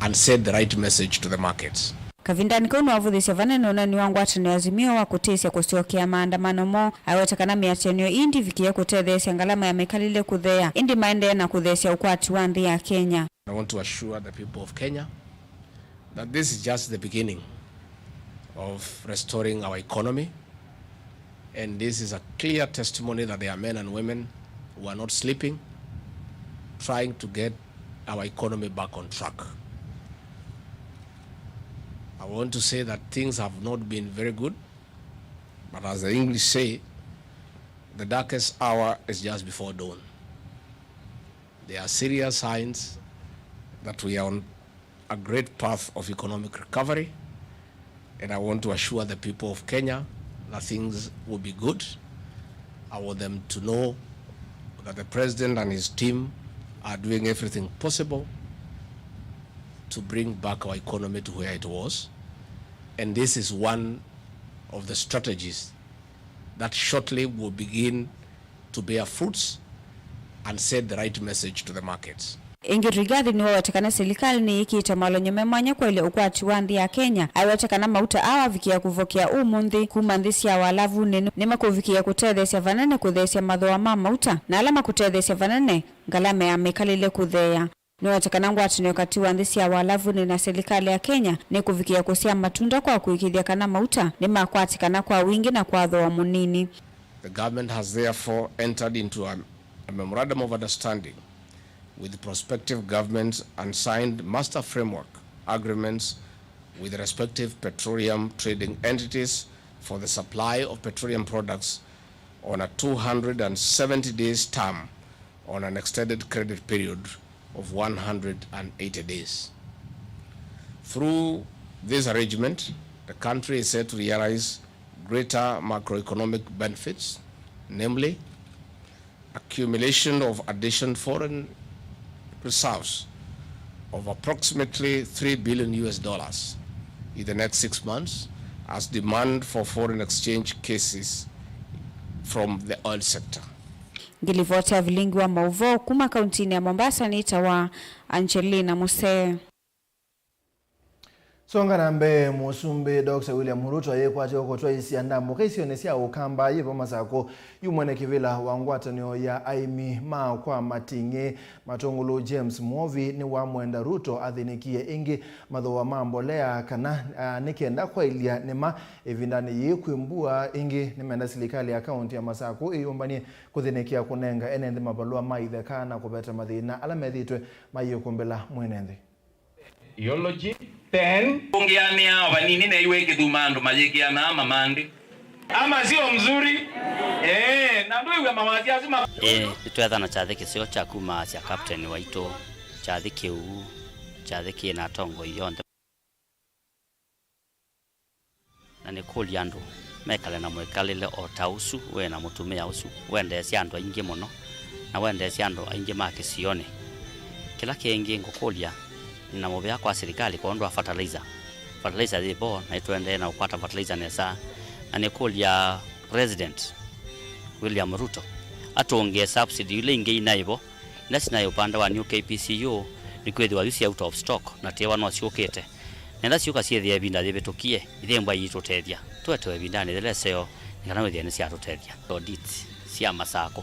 and send the right message to the markets. Kavindanĩ kau nĩwavũthĩsye vanene ũneeni wa ngwatanĩo ya Azimio wa kũtĩsya kũsyokea maandamano moo. Aiweta kana mĩatĩanĩo ii ndĩvikĩĩa kũtetheesya ngalama ya mĩkalĩle kũtheea, ĩndĩ maendee na kũtheesya ũkwati wa nthĩ ya Kenya. I want to assure the people of Kenya that this is just the beginning of restoring our economy. And this is a clear testimony that there are men and women who are not sleeping, trying to get our economy back on track. I want to say that things have not been very good, but as the English say, the darkest hour is just before dawn. There are serious signs that we are on a great path of economic recovery, and I want to assure the people of Kenya that things will be good. I want them to know that the president and his team are doing everything possible to bring back our economy to where it was. And this is one of the strategies that shortly will begin to bear fruits and send the right message to the markets. Ĩngĩ, Rigathi nĩwaweta kana silikalĩ nĩyĩkĩĩte malonyo me mwanya kwaĩlya ũkwati wa nthĩ ya Kenya. Aiweta kana mauta aa wavikĩa kũvokea ũmũnthĩ kuma nthĩ sya walavunĩ nĩ, nĩmakũvikĩĩa kũtetheesya vanene kũtheesya mathooa ma mauta, na ala makũtetheesya vanene ngalama ya mĩkalĩle kũtheea. Nĩwete kana ngwatanĩo katĩ wa nthĩ sya Walavunĩ na silikalĩ ya Kenya nĩkũvikĩa kũsyaa matunda kwa kũĩkĩĩthya kana mauta nĩmakwatĩkana kwa wingĩ na kwa thooa mũnini. The government has therefore entered into a, a memorandum of understanding with prospective governments and signed master framework agreements with respective petroleum trading entities for the supply of petroleum products on a two hundred and seventy days term on an extended credit period of one hundred and eighty days. Through this arrangement, the country is set to realize greater macroeconomic benefits, namely accumulation of additional foreign reserves of approximately three billion U S dollars in the next six months as demand for foreign exchange cases from the oil sector. Ngilivoti ya vilingi wa mauvoo kuma kauntinĩ ya Mombasa nĩtawa Angelina Musee. Songa na mbee, Mũsumbĩ Doctor William Ruto ayĩkwatya ũkũtwaĩsya ndambũka isionĩ sya Ũkamba yĩvo Masakũ yu mwene kĩvĩla wa ngwatanĩo ya aĩmi ma kwa mating'ĩ matũngũlũ James Mwovi nĩwamwenda Ruto athĩnĩkie ĩngĩ mathooa ma mbolea kana, ah, nĩ kenda kwaĩlya nĩma ĩvindanĩ yĩĩ kwĩ mbua ĩngĩ. Nĩmenda silikalĩ ya kaunti ya Masakũ ĩyũmbany'e kũthĩnĩkĩa kũnenga ene nthĩ mavalũa ma itheka na kũveta mathĩna ala methĩĩtwe mayĩkũmbĩla mwene nthĩ. Theology, ten. Ũngĩanĩa o vanini neiwe ĩkĩthuma andũ mayĩkĩanaa mamandĩ. Ama sio mzuri? Eh, na ndwĩw'a mawasi asu ma- Ĩĩ, nĩtwethana kyathĩ kĩseo kya kumaasya Captain waitũ, kyathĩ kĩu, kyathĩ kĩ na atongoi onthe. Na nĩkũlya andũ mekale na mwĩkalĩle o ta ũsu wĩ na mũtumĩa ũsu wendeesya andũ aingĩ mũno, na wendeesya andũ aingĩ ma kĩsionĩ. Kĩla kĩngĩ ngũkũlya, nĩ na mũvea kwa silikalĩ kwondũ wa fertilizer. Fertilizer yĩ vo, na nĩtũendee na ũkwata fertilizer nesa. Na nĩkũlya President William Ruto atũngĩe subsidy ila ingĩ inaĩ vo, ila sinaĩ ũpande wa new K P C U, nĩkwĩthĩwa yu syĩ out of stock na tĩĩwa no syũkĩte. Na ila syũka syĩthĩa ĩvinda yĩvĩtũkie, ithembwa iitũtethya. Twetewe ĩvindanĩ yĩla ĩseo, nĩ kana wĩthĩe nĩsyatũtethya. Audits sya Masakũ.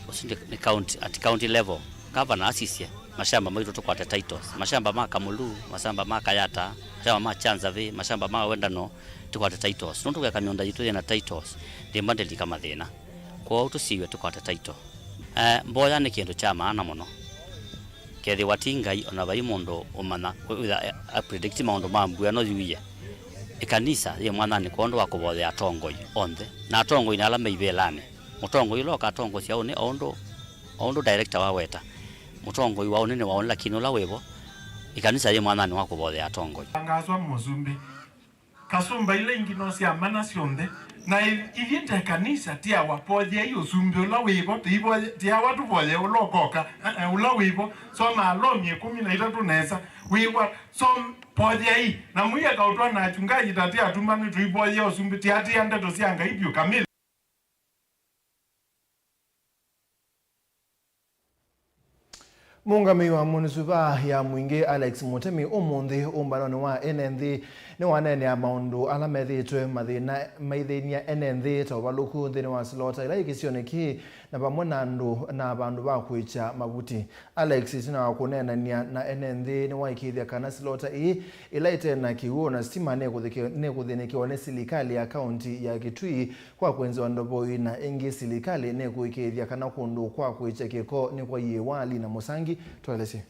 Ũsu nĩ, nĩ county, at county level. Governor asisye, mashamba maitũ tũkwate titles. Mashamba ma Kamulu, mashamba ma Kayata, mashamba ma Chanzavi, mashamba ma Wendano, tũkwate titles. Nũndũ kũeka mĩũnda yitũ yĩna titles, ndĩmba ndĩlika mathĩna. Kwoou tũsiw'e tũkwate title. Eh, mboya nĩ kĩndũ kya maana mũno. Kethĩwa ti Ngai, o na vai mũndũ ũmanya, wĩtha, eh, a predict maũndũ ma mbua ĩno yuie. Ĩkanisa yĩ mwananĩ kwondũ wa kũvoyea atongoi onthe. Na atongoi nĩ ala me ivĩlanĩ. Mũtongoi ũla ũkatongosya ũnĩ o ũndũ, o ũndũ director waweta. Mũtongoi wa ũnĩ nĩ wa ũnĩ, lakini ũla wĩ vo, ĩkanisa yĩ mwananĩ wa kũvoyea atongoi. Tangaswa mũsumbĩ. Kasũmba ila ingĩ no sya mana syonthe, na i-, ithyĩ ta ĩkanisa, ti awa voyeai ũsumbĩ ũla wĩ vo, tũivoye-, ti awa tũvoyee ũla ũkoka, aa, ũla wĩ vo. Soma Alomi ĩkũmi na itatũ nesa, wĩw'a, som-, voyeai, na mũieka ũtwa na achungaji ta ti atuma, nĩtũivoyea ũsumbĩ, ti atĩa ndeto sya Ngai vyũ kamili. Mũũngamĩi wa munisipaa ya Mwingĩ, Alex Mũtemi, ũmũnthĩ ũmbanonĩ wa ene nthĩ nĩwaneenea maũndũ ala methĩĩtwe mathĩna, maithĩny'a ene nthĩ ta ũvalũku nthĩnĩ wa silota ĩla yĩ kĩsionĩ kĩĩ, na vamwe na andũ na vandũ va kũĩkya mavuti. Alex, ĩtina wa kũneenany'a na ene nthĩ, nĩwaĩkĩĩthya kana silota ĩĩ, ĩla ĩte na kĩw'ũ na sitima, nĩkũthĩkĩ-, nĩkũthĩnĩkĩwa nĩ silikalĩ ya kaunti ya Kitui kwa kwenzĩwa ndovoi, na ĩngĩ silikalĩ nĩkũĩkĩĩthya kana kũndũ kwa kũĩkya kĩko nĩkwaiĩwa. Lina Mũsangi, tũelesye.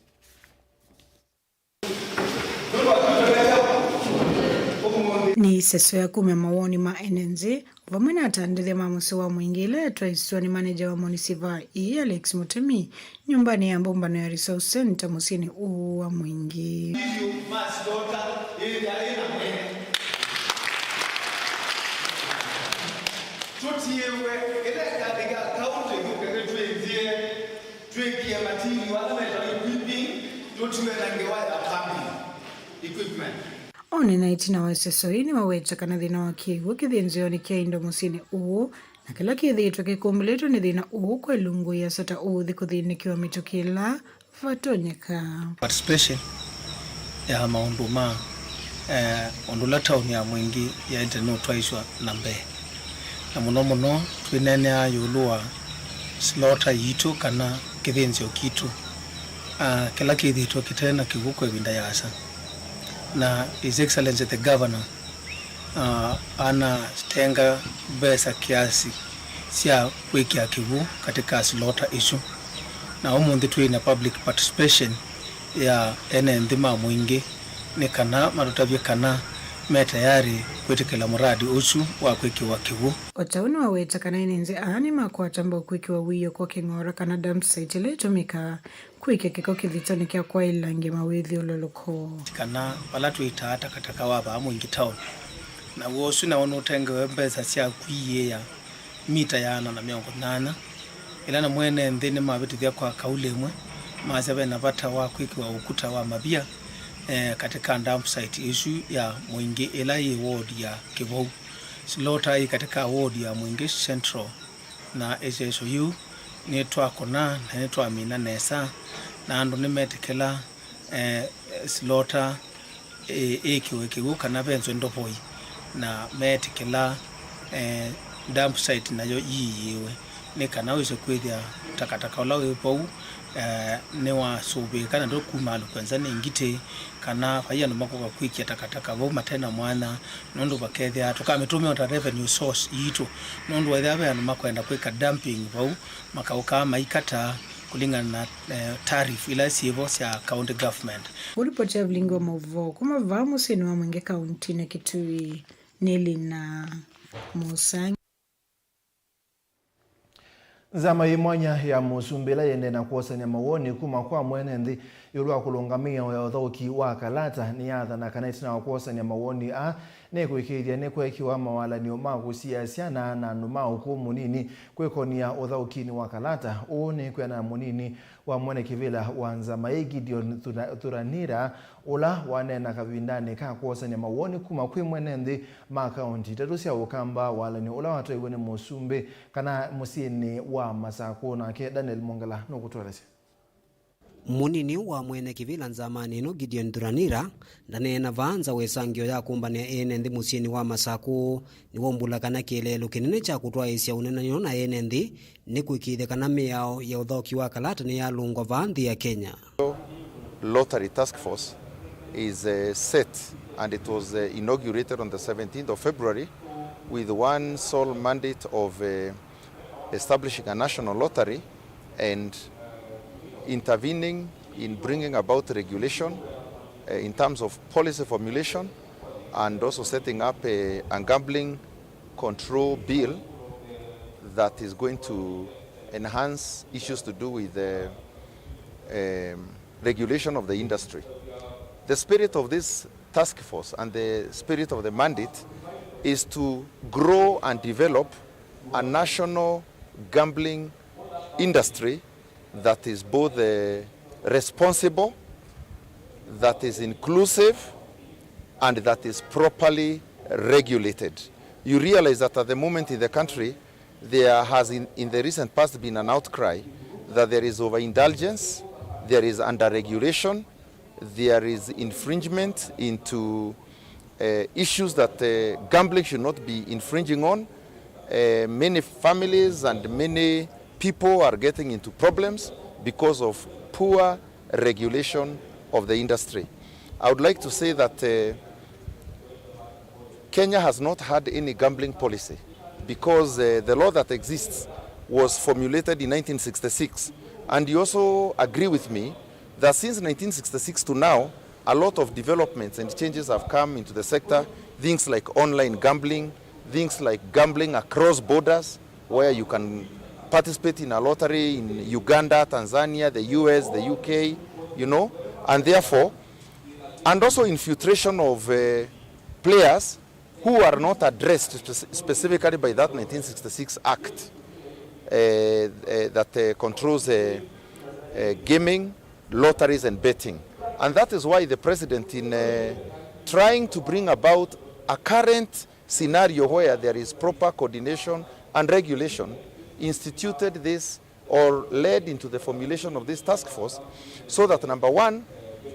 Nĩ ĩseso ya kumya mawoni ma ene nthĩ, vamwe na atandĩthya ma mũsyĩ wa Mwingĩ ĩla yatwaĩswa nĩ maneja wa munisipaa ĩĩ, Alex Mũtemi, nyũmbanĩ ya mbũmbano ya Resource Centre mũsyĩnĩ ũũ wa Mwingĩ. Tũtiĩwe ĩla ĩkandĩka kaũntĩ yũke nĩtwĩthĩe twĩkĩe material ala metawa equipping, tũtiwe na ngewa ya plumbing equipment. One na ĩtina wa ĩseso ĩĩ nĩmaweta kana thĩna wa kĩw'ũ kĩthĩnzĩonĩ kya indo mũsyĩnĩ ũũ, na kĩla kĩthĩĩtwe kĩkũmbĩlĩtwe nĩ thĩna ũũ kwa ilungu iasa ta ũũthi kũthĩnĩkĩwa mĩtũkĩ ĩla vatonyeka. Participation ya maũndũ ma, eh, ũndũ ũla taoni ya Mwingĩ yaĩte nũtwaĩswa na mbee, na mũno mũno twĩneeneaa ĩũlũ wa slaughter yitũ kana kĩthĩnzĩo kitũ. Ah, kĩla kĩthĩtwe kĩte na kĩw'ũ kwa ĩvinda yaasa, na His Excellency the Governor, ah, anatenga mbesa kiasi sya kwĩkĩa kĩw'ũ katika slota isu, na ũmũnthĩ twĩ na public participation ya ene nthĩ ma mũingĩ nĩ kana matũtavye kana me tayarĩ kwĩtĩkĩla mũradi ũsu wa kwĩkĩwa kĩw'ũ. O ta ũu nĩwaweta kana ene nthĩ aa nĩmakwata mbau kwĩkĩwa wĩoo kwa kĩng'ora kana dump site ĩla ĩtũmĩkaa kwĩkya kĩko kĩthitoni kya kwaĩlangya mawĩthyũlũlũko. Kana vala twĩtaa takataka wa vaa mũingĩ taoni, naw'o ũsu naw'o nũtengewe mbesa sya kwiĩĩa mita ya ana na mĩongo nyanya, ĩla namo ene nthĩ nĩmavĩtĩthya kwa kauli ĩmwe, masya ve na vata wa kwĩkĩwa ũkuta wa mavia, eh, katika dump site ĩsu ya mũingĩ ĩla yĩ ward ya Kĩvou. Slota yĩ katika ward ya Mwingĩ Central, na ĩseso yĩu nĩtwakũna na nĩtwamina nesa, na andũ nĩmetĩkĩla, eh, slota, eh, ĩkĩwe kĩw'ũ kana venzwe ndovoi, na meetĩkĩla, eh, dump site nayo yiĩĩwe, nĩ kana wĩse kwĩthĩa takataka ũla wĩ vau, eh, nĩwasũvĩĩka na ndũkumalũkw'a nza nĩ ngitĩ, kana vai andũ makũka kwĩkya takataka vau mate na mwanya, nũndũ vakethĩa tũkamĩtũmĩa o ta revenue source yitũ, nũndũ wethĩa ve andũ makwenda kwĩka dumping vau, makaũkaa maikataa kũlingana na, eh, tariff ila syĩvo sya county government. Ũlipoti ya vilingi wa maũvoo kuma vaa mũsyĩnĩ wa Mwingĩ kauntinĩ Kitui nĩ Lina Mũsangi. Nzama yĩ mwanya ya Mũsumbĩ ĩla yĩendee na kwosany'a mawoni kuma kwa mwene nthĩ ĩũlũ wa kũlũngamĩa ya ũthaũki wa kalata nĩyathana kana ĩtina wa kwosany'a mawoni aa nĩkũĩkĩĩthya nĩkwekiwa mawalan'yo ma kũsiĩĩa syana na andũ ma ũkũũ mũnini kwĩkonia ũthaũkinĩ wa kalata. Ũũ nĩ kwĩanana na mũnini wa mwene kĩvĩla wa nzama ĩĩ Gideon Thura- Thuranira, ũla waneena kavindanĩ ka kwosany'a mawoni kuma kwĩ mwene nthĩ ma kaunti itatũ sya Ũkamba, walan'yo ũla watwaiwe nĩ Mũsumbĩ kana mũsyĩnĩ wa Masakũ. Nake Daniel Mongela nũkũtũelesya. Mũnini wa mwene kĩvĩla nzamanĩ ĩno Gideon Thuranira ndaneena vaa nza wa ĩsangĩo ya kũmbanĩa ene nthĩ mũsyĩnĩ wa Masakũ. Nĩwaumbũla kana kĩeleelo kĩnene kya kũtwaĩĩsya ũneenany'o na ene nthĩ nĩ kũĩkĩĩthya kana mĩao ya ũthaũki wa kalata nĩyalũngwa vaa nthĩ ya Kenya. Lottery Task Force is, uh, set and it was, uh, inaugurated on the seventeenth of February with one sole mandate of, uh, establishing a national lottery and intervening in bringing about regulation, uh, in terms of policy formulation and also setting up a, a gambling control bill that is going to enhance issues to do with the, um, regulation of the industry. The spirit of this task force and the spirit of the mandate is to grow and develop a national gambling industry that is both, uh, responsible, that is inclusive, and that is properly regulated. You realize that at the moment in the country, there has in, in the recent past been an outcry that there is overindulgence, there is underregulation, there is infringement into, uh, issues that, uh, gambling should not be infringing on. Uh, many families and many people are getting into problems because of poor regulation of the industry. I would like to say that, uh, Kenya has not had any gambling policy because, uh, the law that exists was formulated in nineteen sixty-six. And you also agree with me that since nineteen sixty-six to now, a lot of developments and changes have come into the sector, things like online gambling, things like gambling across borders, where you can participate in a lottery in Uganda, Tanzania, the U S, the U K, you know, and therefore, and also infiltration of, uh, players who are not addressed spec- specifically by that nineteen sixty-six Act, uh, uh, that, uh, controls, uh, uh, gaming, lotteries and betting. And that is why the president, in, uh, trying to bring about a current scenario where there is proper coordination and regulation, instituted this or led into the formulation of this task force, so that, number one,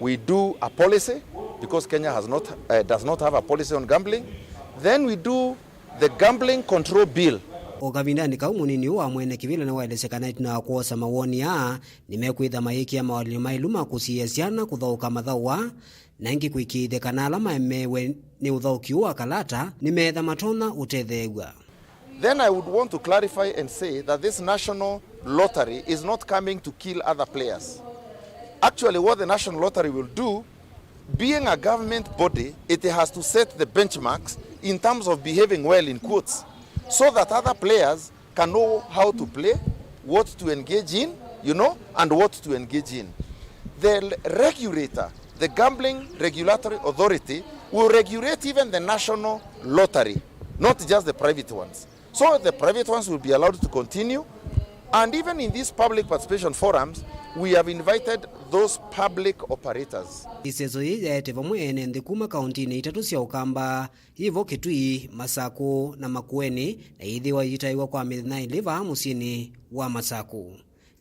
we do a policy, because Kenya has not, uh, does not have a policy on gambling. Then we do the gambling control bill, O kavindanĩ kau, mũnini ũũ wa mwene kĩvĩla nĩwaelesya kana ĩtina wa kwosa mawoni aa, nĩmekwĩtha mayĩkĩa mavalany'o maĩlu ma kũsiĩĩa syana kũthaũka mathaũ aa, na ĩngĩ kũĩkĩĩthya kana ala maemeewe nĩ ũthaũki ũũ wa kalata nĩmeetha matonya ũtetheew'a. Then I would want to clarify and say that this national lottery is not coming to kill other players. Actually, what the national lottery will do, being a government body, it has to set the benchmarks in terms of behaving well, in quotes, so that other players can know how to play, what to engage in, you know, and what to engage in. The regulator, the Gambling Regulatory Authority, will regulate even the national lottery, not just the private ones. So the private ones will be allowed to continue. And even in these public participation forums, we have invited those public operators. Ĩseso yĩĩ yaete vamwe ene nthĩ kuma kaũntĩnĩ itatũ sya Ũkamba, yĩvo Kitui, Masakũ na Makueni, na yĩthĩwa yĩtaĩwa kwa mĩthenya ĩlĩ vaa mũsyĩnĩ wa Masakũ.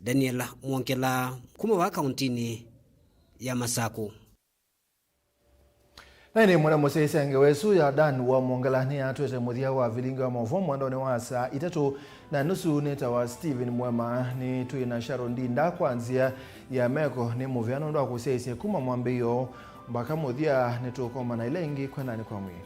Daniel Mwongela kuma vaa kaũntĩnĩ ya Masakũ. Na ĩndĩ mũna mũsyaĩĩsya ngewa ĩsu ya Dan wa Mwongela nĩyatwete mũthya wa vilingi wa maũvoo mwendonĩ wa saa itatũ na nusu. Nĩtawa Stephen Mwema. Nĩ twĩ na Sharon Ndinda kwa nzĩa ya meko. Nĩ mũvea nũndũ wa kũsyaĩĩsya kuma mwambĩĩo mbaka mũthya. Nĩtũkomana ĩla ĩngĩ. Kwendanĩ kwa mwĩĩ.